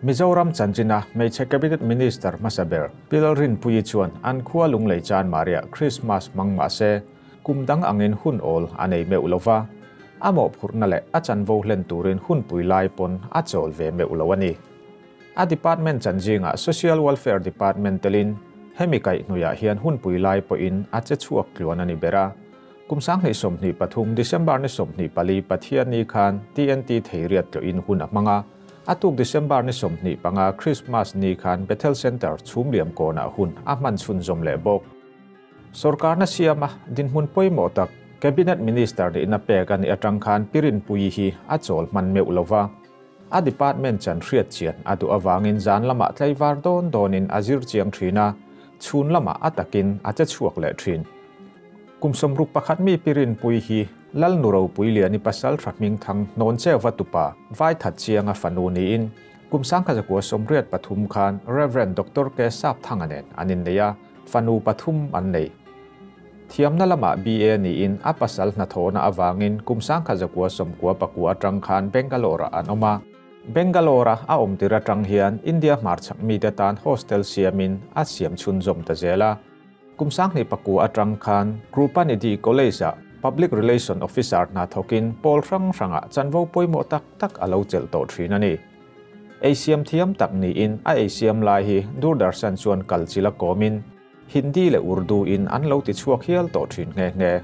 Mizoram chanchina hmeichhe Cabinet Minister hmasa ber Pi Lalrinpuii chuan an khua Lunglei Chanmariah Krismas hmang mah se, kum dang angin hun awl a nei meuh lo va, a mawhphurhna leh a chanvo hlen turin hunpui lai pawn a chawl ve meuh lo a ni. A department chanzingah Social Welfare Department telin hemi kaihhnuiah hian hunpui lai pawhin a che chhuak tluan a ni ber a. Kum 2023 December ni 24 Pathianni khan TNT Theiriat tlawhin hun a hmang a, a tuk December ni 25 Christmas ni khan Bethel Centre chhumliam kawnah hun a hman chhunzawm leh bawk. Sorkarna siama dinhmun pawimawh tak Cabinet Minister nihna pek a nih atang khan Pi Rinpuii hi a chawl hman meuh lova, a department chan hriat chian a duh avangin zan lamah tlaivar dawn dawnin a zir chiang thin a, chhun lamah a takin a che chhuak leh thin. Kum 61 mi Pi Rinpuii hi Lal Nu Ropui Liani pasal tha hming thang hnawn cheuva tupa Vaithat Chianga fanu niin kum 1983 khan Rev. Doctor K. Sapthanga nen an innei a, fanu pathum an nei. Thiamna lamah BA niin a pasal hnathawhna avangin kum 1999 atang khan Bangalore-ah an awm a. Bangalore-a a awm tir atang hian India hmarchhak mite tan hostel siamin a siam chhunzawm ta zel a. Kum 2009 atang khan Krupanidhi College-ah Public Relation Officer hna thawkin pawl hrang hrangah chanvo pawimawh tak tak a lo chelh tawh thin a ni. Ei siam thiam tak niin a ei siam lai hi Doordarshan chuan kal chil a kawmin Hindi leh Urdu in an lo ti chhuak hial tawh thin nghe nghe.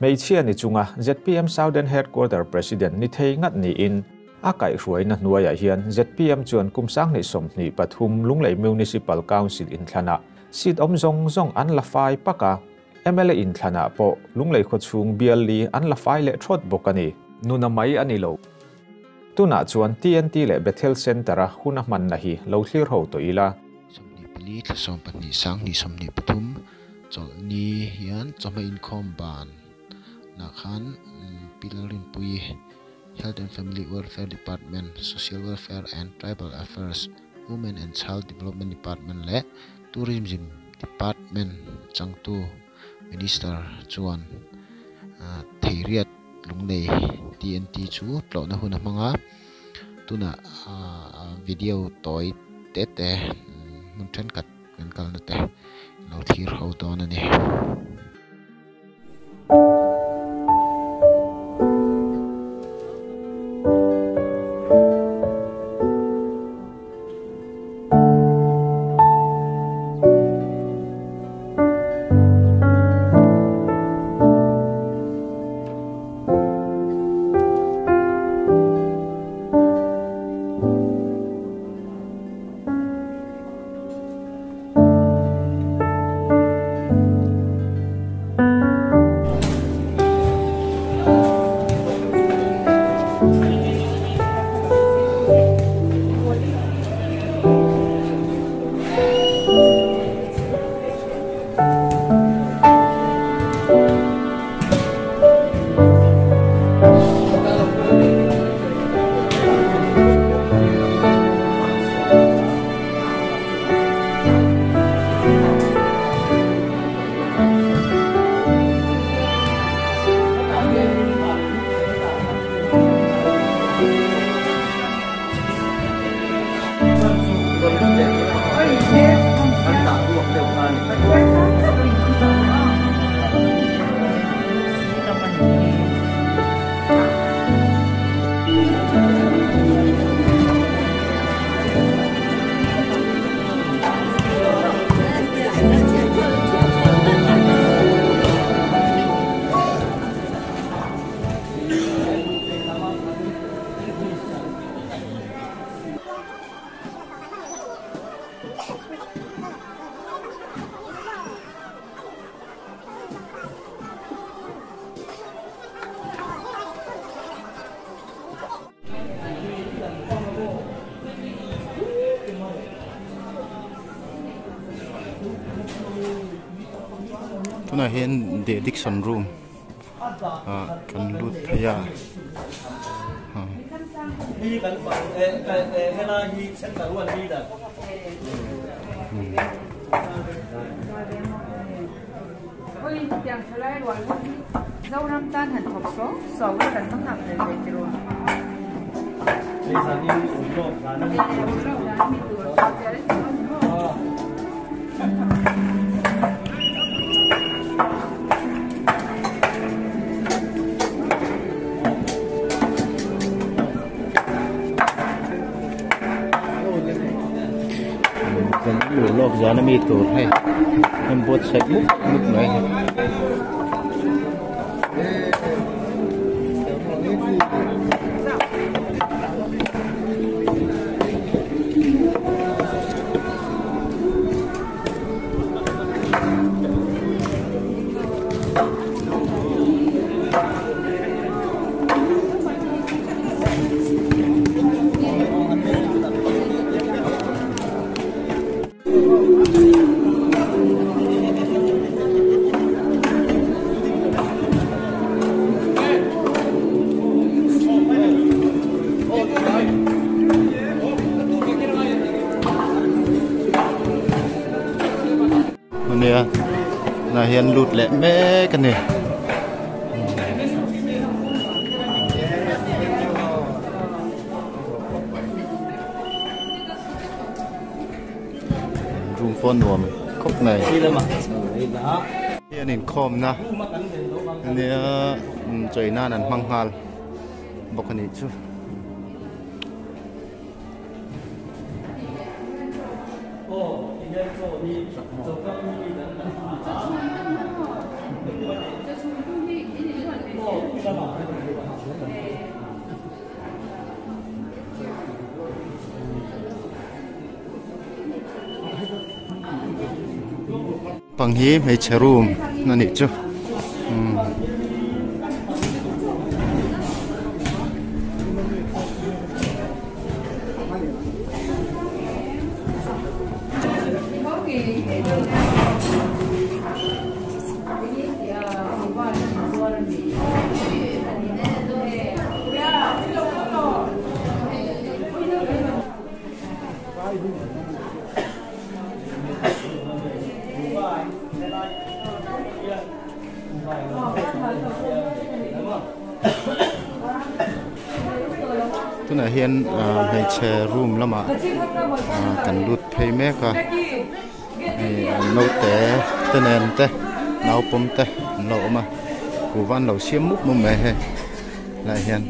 Hmeichhia ni chunga zpm Southern Headquarter President ni thei ngat niin a kaihhruaina hnuaiah hian zpm chuan kum 2023 Lunglei Municipal Council inthlanah seat awm zawng zawng an la fai pak a, mla inthlanah pawh Lunglei khawchhung bial li an la fai leh thawt bawk a ni. Nuna mai a ni lo. Tunah chuan TNT leh Bethel Centre-a hun a hmanna hi lo thlir ho tawh ila. 24 thla 12 2023 chawlhni hian chawhma inkhawm ban lah khan Pi Lalrinpuii Health and Family Welfare Department, Social Welfare and Tribal Affairs, Women and Child Development Department leh Tourism Department changtu Minister chuan Theiriat Lunglei TNT chu tlawhna hun a hmang a, tunah video tawi te te hmun thenkhat kan kalna te lo thlir ho dawn a ni. Tunah hian the addiction room ah kan lut phei a. Zan ur lawk zan ami tur hei an buatsaih mup mup mai a ni. Ania tunah hian lut leh mek a ni. Room pawh nuam khawp mai. Hei an inkhawmna ania chawi nan an hmang nghal bawk a nih chu. Pang hi hmeichhe room a nih chu umm. Tunah hian hmeichhe room lamah kan lut phei mek a hei naute te nen te naupawm te an lo awm a kuhva an lo siam mup mup mai hei lai hian.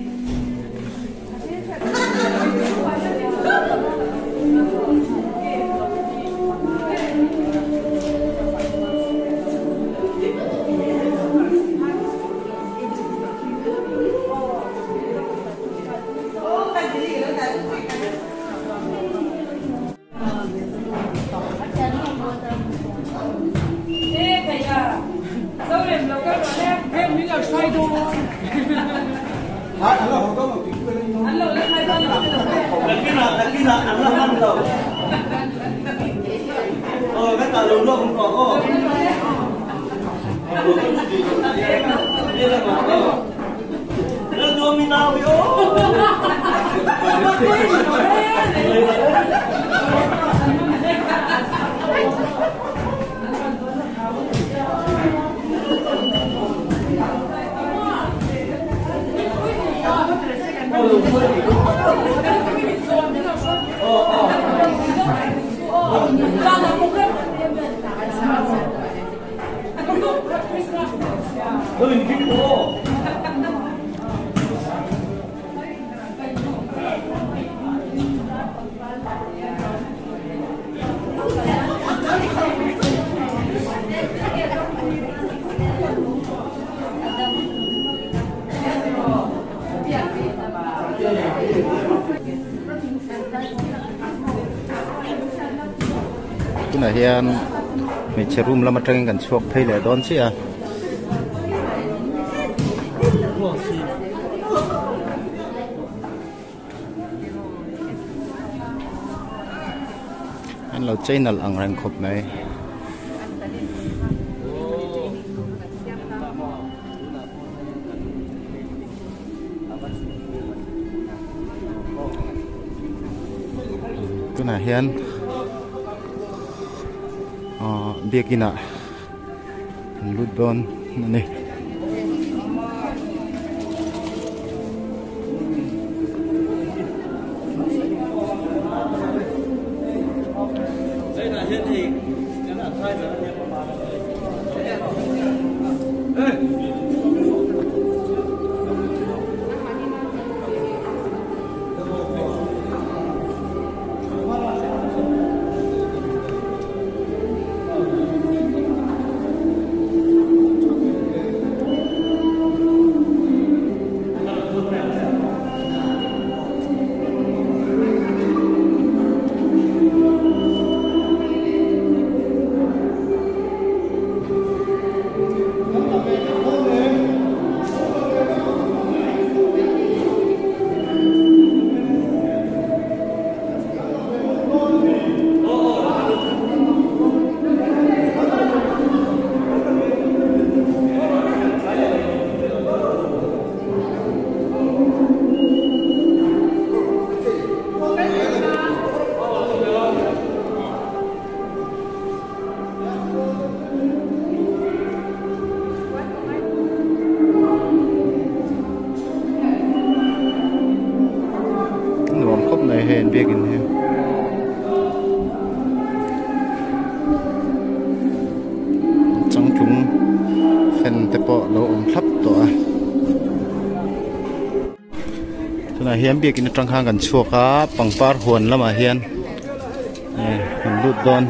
Tunah hian hmeichhe room lam atangin kan chhuak phei leh dawn chiah a. An lo chei nalh ang reng khawp mai. Tunah hian aw biakin ah an lut dawn a ni. Nuam khawp mai hei an biakin hi. Changtlung fan te pawh lo awm thlap tawh a. Tunah hian biakin atang khan kan chhuak a pangpar huan lamah hian kan lut dawn.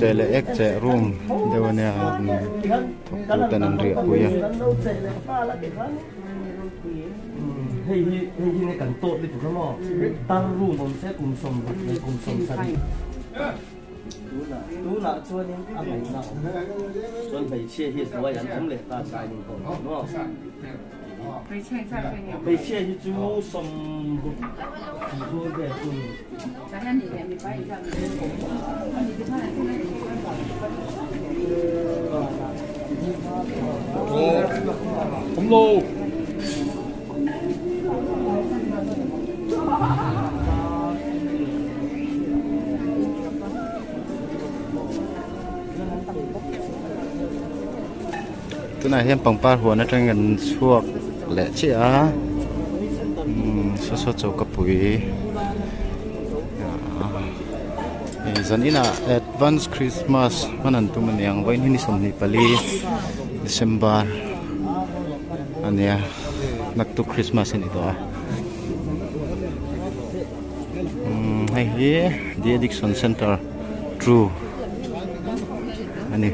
Che leh ek che room deuh a nia thawktu ten an riah pui a. Tunah hian pangpar huan atangin kan chhuak leh chiah a umm saw saw choka pui hei zan inah advance christmas hman an tum aniang vawiin hi ni 24 december ania naktuk christmas a ni tawh a umm hei hi the addiction center true a ni.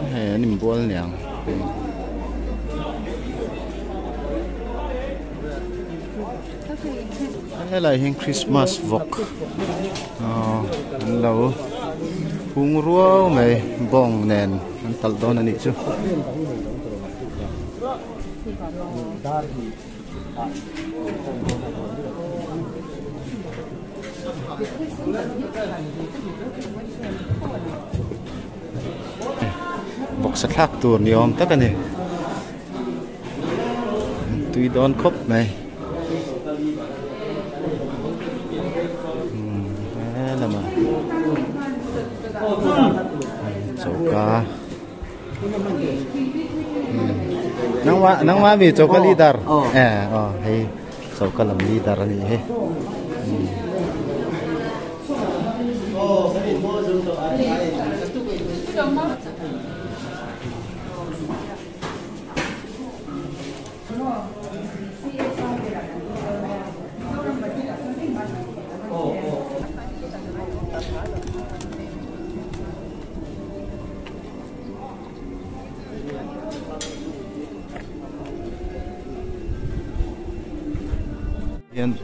Hei an inbual niang. Helai hian Christmas vawk an lo hung ruau mai bawng nen an talh dawn a nih chu. Vawksa thlak tur ni awm tak a ni. Tui dawn khawp mai. He lamah choka. Nangma nangma mi choka leader eh aw hei choka lam leader a nih hi. Hian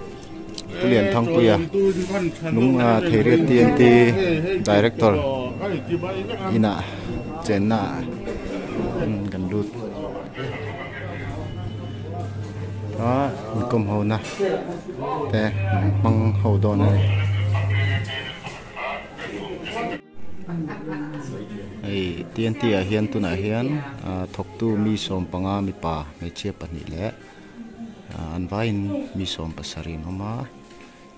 Pu Lianthangpuia lung ah Theiriat TNT Director inah chenna kan lut a inkawm ho na te an hmang ho dawn a ni. Hei TNT ah hian tunah hian thawktu mi sawmpanga mipa hmeichhia pahnih leh an vaiin mi sawm pasarih an awm a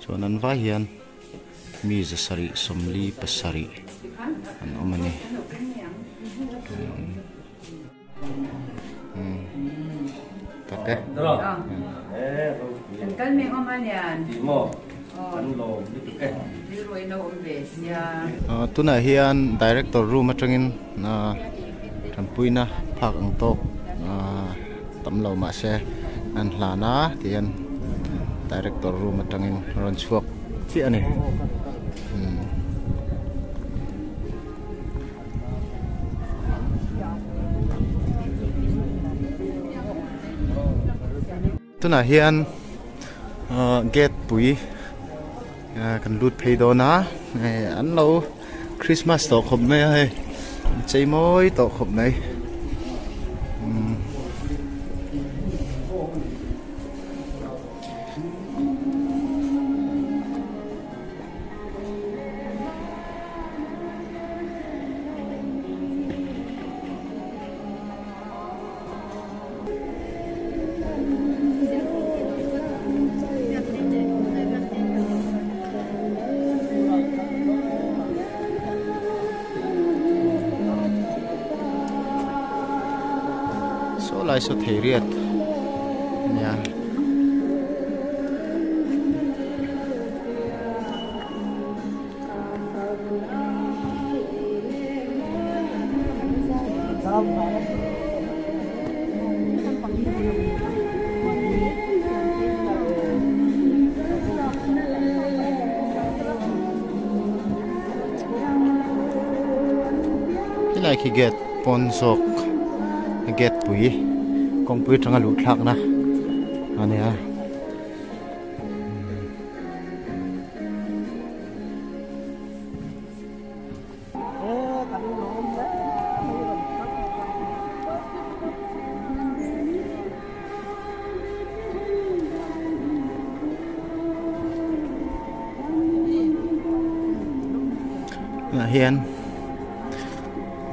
chuan an vai hian mi zasarih sawmli pasarih an awm a ni. Tak e. Tunah hian director room atangin tanpuina phak ang tawk tam lo mahse an hlan a tihian director room atangin a rawn chhuak chiah a ni. Tunah hian gate pui kan lut phei dawn a hei an lo Christmas tawh khawp mai a hei an chei mawi tawh khawp mai. Saw lai saw thei riat a nia. Helai khi gate pawn zawk gate pui kawngpui atanga luh thlakna a nia. Tunah hian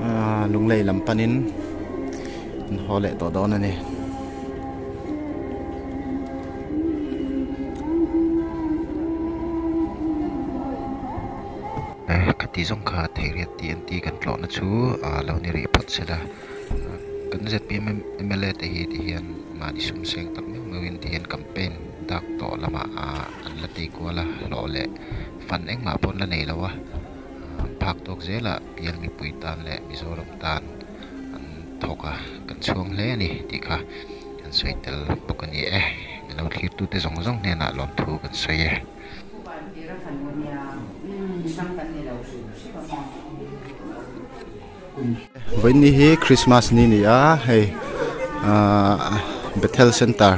aaa lunglei lam panin an haw leh tawh dawn a ni. Khati zawng kha Theiriat TNT kan tlawhna chu lo ni rih phawt sela kan zpm mla te hi ti hian mahni sum seng tak meuh meuhin ti hian campaign dak tawh lamah an la tei kual a hlawh leh fan engmah pawh an la nei lo a phak tawk zelah bial mipui tan leh Mizoram tan an thawk a kan chhuang hle a ni tih kha. Kan sawi tel bawk a ni e. Min lo thlirtute zawng zawng hnenah lawmthu kan sawi e. Vawiin hi Christmas ni ni a hei ahh Bethel Center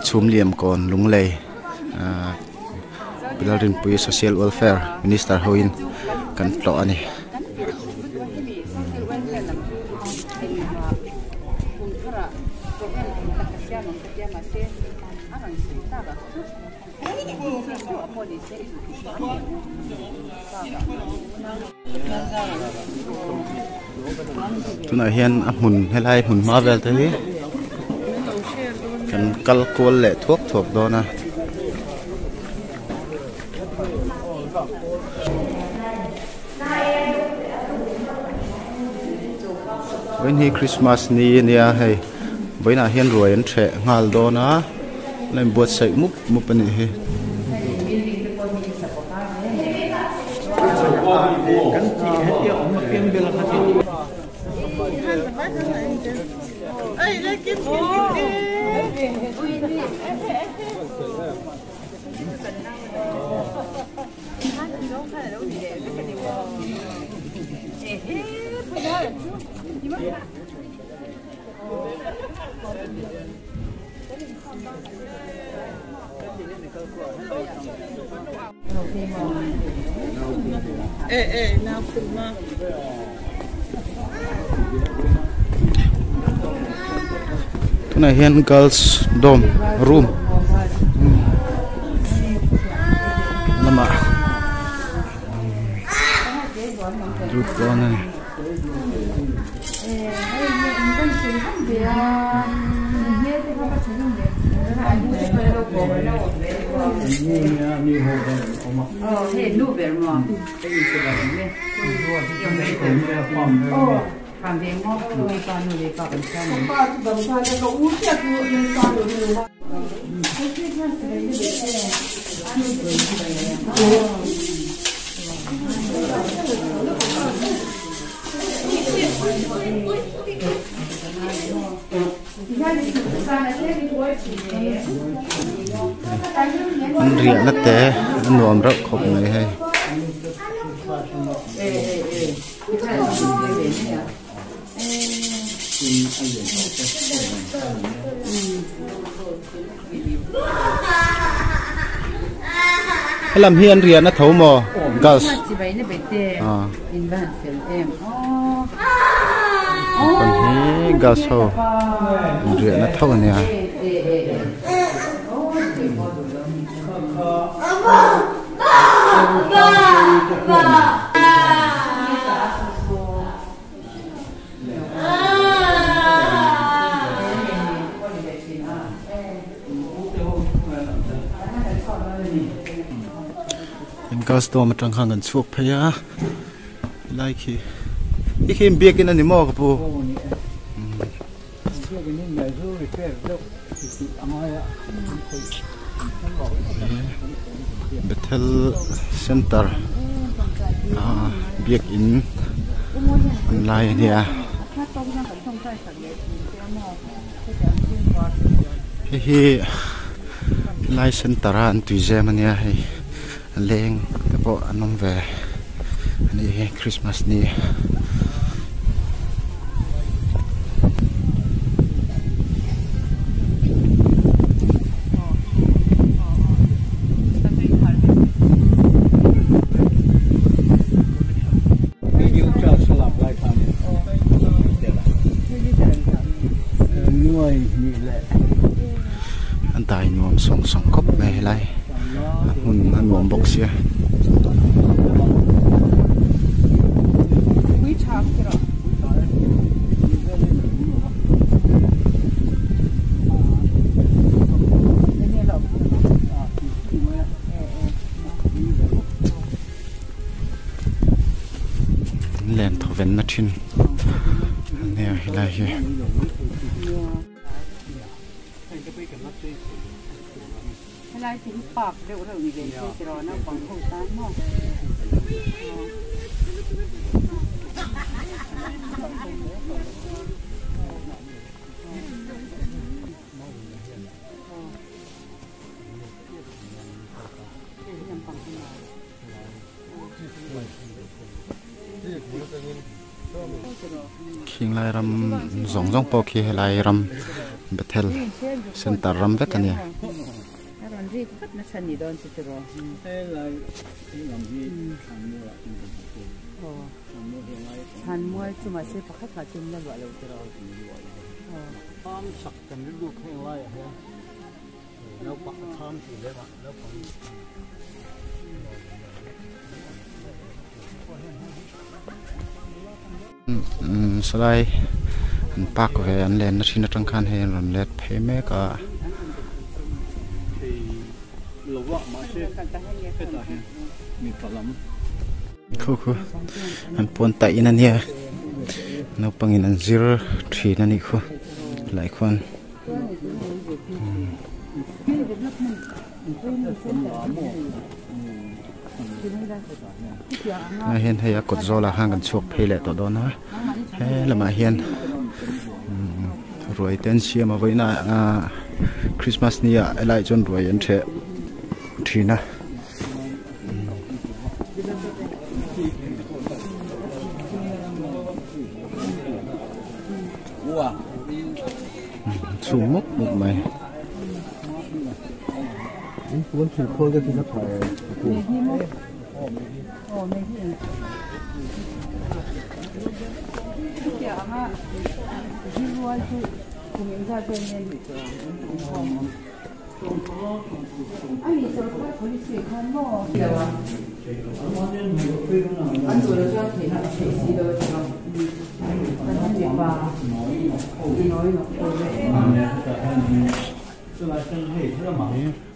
Chhumliam kawn Lunglei ahh Pilalrinpui Social Welfare Minister hoin kan tlawh a ni. Tunah hian a hmun helai hmun hma vel te hi kan kal kual leh thuak thuak dawn a. Vawiin hi Christmas ni a nia hei vawiinah hian ruai an ṭheh nghal dawn a la inbuatsaih mup mup a nih hi. Tunah hian girls dorm room lamah lut dawn a ni. An riahna te a nuam reuh khawp mai hei. Helam hi an riahna tho maw girls kan hi girls ho an riahna tho a nia. Girls dorm atang khan kan chhuak phei a lai khi i khi biakin a ni maw ka pu. Bethel center ah biakin an lai a nia hei hi helai center a an tui zem a nia hei leng te pawh an awm ve a nih hi Christmas ni. A dai nuam sawng sawng khawp mai helai a hmun a nuam bawk sia. Len thawven na thin a nia helai hi. Helai te hi park deuh reuh ni ve se tiraw naupang ho tan maw. Khing lai ram zawng zawng pawh khi helai ram Bethel center ram vek a nia. Salai an park ve an lenna thin atang khan hei an rawn let phei mek a. Khu khu an puan taih in a nia. Naupangin an zir thin a nih khu lai khuan. Ah hian hei a kawt zawlah khan kan chhuak phei leh tawh dawn a he lamah hian ruai te an siam a vawiin ah Christmas ni ah helaiah chuan ruai an ṭheh ṭhin a. Chhum mup mup mai.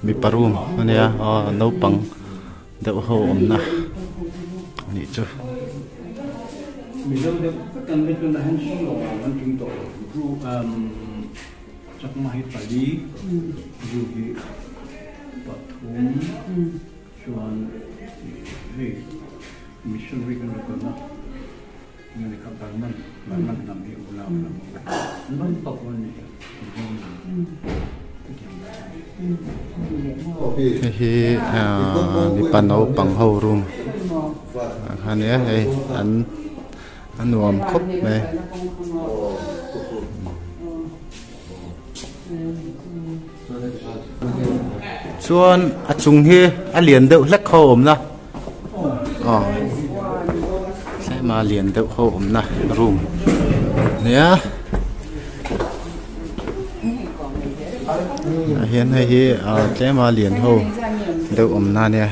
Mipa room a nia aw naupang deuh ho awmna a nih chu. Chakma hi pali, zu hi pathum chuan hei missionary kan rawn kalna nge kha Burman Burman hnam hi unau hnam an rawn tawp a ni Mizo hnam Hei hi mipa naupang ho room a nia hei an. A nuam khawp mai. Chuan a chung hi a lian deuh hlek ho awmna aw tlema lian deuh ho awmna room nia ah hian hei hi tlema lian ho deuh awmna ania.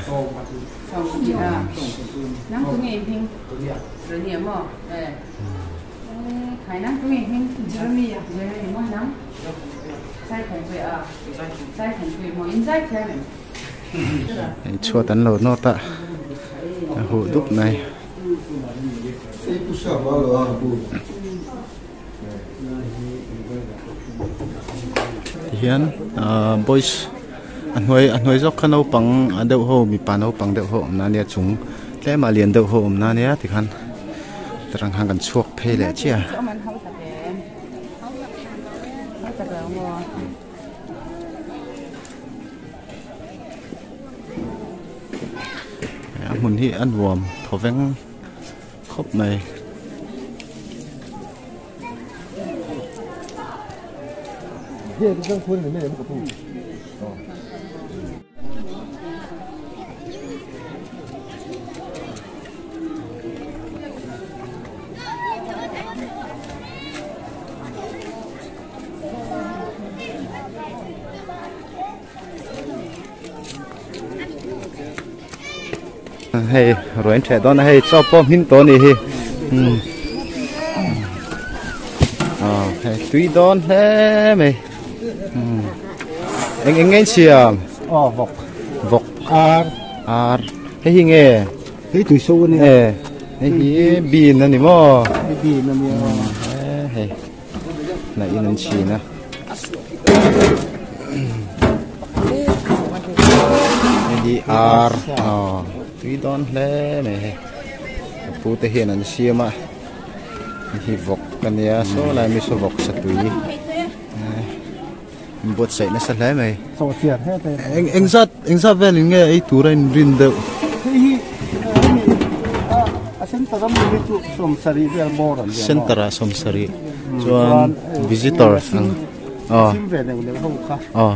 Hei chhuat an lo nawt a a huh dup mai. Tihian ahh boys a hnuai a hnuai zawk kha naupang deuh ho mipa naupang deuh ho awmna ania chung tlema lian deuh ho awmna ania tikhan tarang khan kan chhuak phei leh chiah a. A hmun hi a nuam thawveng khawp mai. Hei ruai an ṭheh dawn a hei chaw pawh hmin tawh a nih hi umm aw hei tui dawn hle mai umm eng eng nge in siam aw vawk vawk ar ar hei hi nge hei tui so a ni e hei hi bean a ni maw hei bean a ni a hei hnah in an chhin a hei hi ar aw tui dawn hle mai hei ka pu te hian an siam a hei hi vawk a nia saw lai mi saw vawk satui in buatsaih nasa hle mai eng eng zat eng zat velin nge ei tura in rin deuh hei hi a center a mi hi chu sawmsarih vel bawr an nia center ah sawmsarih chuan visitors ang aw sim ve neuh neuh ho kha aw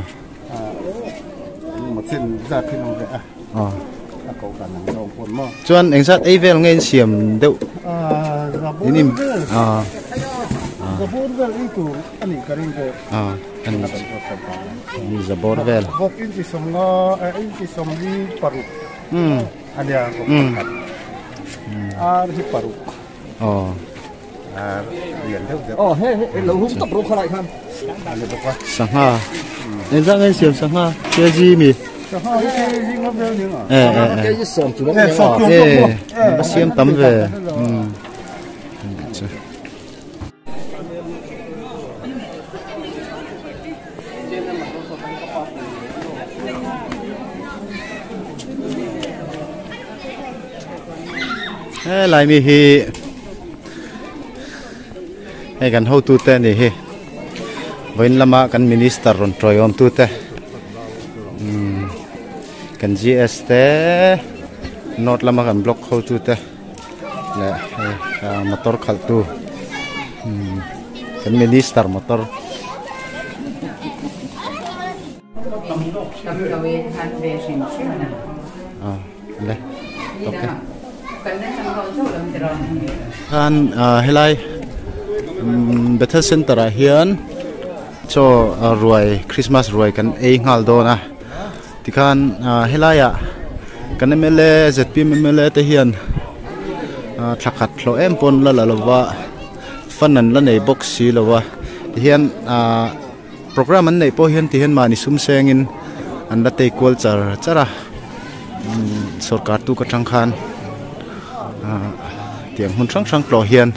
engemaw chen zat hi an awm ve a aw a koh dan ang zawng pawn maw chuan eng zat ei vel nge in siam deuh in in aw zabur vel ei tur a nih ka ring bawk aw a ni ni zabur vel bawk inchi sawmnga inchi sawmli paruk a nia bawk pakhat ar hi paruk aw ar lian deuh deuh aw he he lo hung tawp ro khalai khan a ni bawk a sangha engzah nge siam sangha kg mi sangha hi kg nga vel ni nga eh eh kg sawm chu eh sawm chu eh ba siam tam ve chu Helai mi hi hei kan hotute a ni hi vawiin lama kan minister rawn tawiawm tute umm kan GS te north lama kan block hotute leh hei motor khalh tu umm kan minister motor. Khan helai Bethel Center ah hian chaw ruai Christmas ruai kan ei nghal dawn a tikhan helai ah kan mla zpm mla te hian thla khat hlawh em pawn la la lova fund an la nei bawk si lo a tihian ahh. Program an neih pawh hian ti hian mahni sum sengin an la tei kual char char a sorkar tuk atang khan ah tiang hmun hrang hrang tlawh hian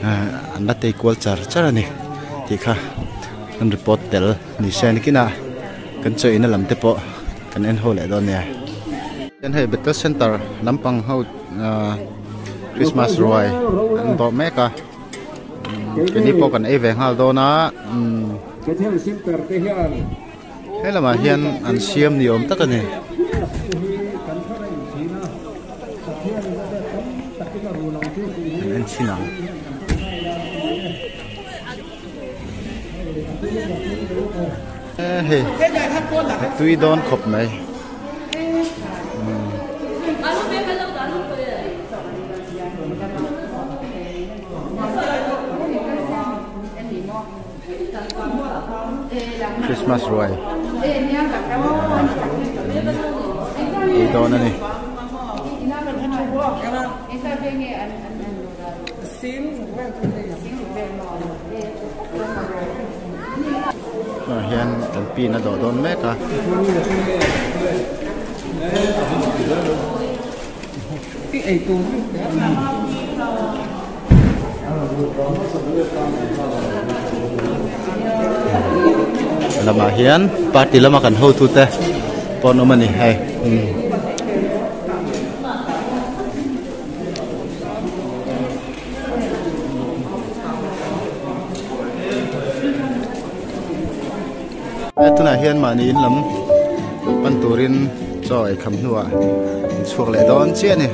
ah an la tei kual char char a ni tih kha an report tel ni se nikinah kan chaw ina lam te pawh kan en ho leh dawn nia. Hian hei Bethel Center lampang ho ah Christmas ruai an dawh mek a. Keini pawh kan ei ve nghal dawn a he lamah hian an siam ni awm tak a ni. An en chhin ang. Hei tui dawn khawp mai. Christmas ruai ei dawn a ni. Tunah hian kan pin a dawh dawn mek a. Lamah hian party lama kan hotute pawh an awm a ni hei. Tunah hian mahni in lam pan turin chaw ei kham hnuah an chhuak leh dawn chiah a ni.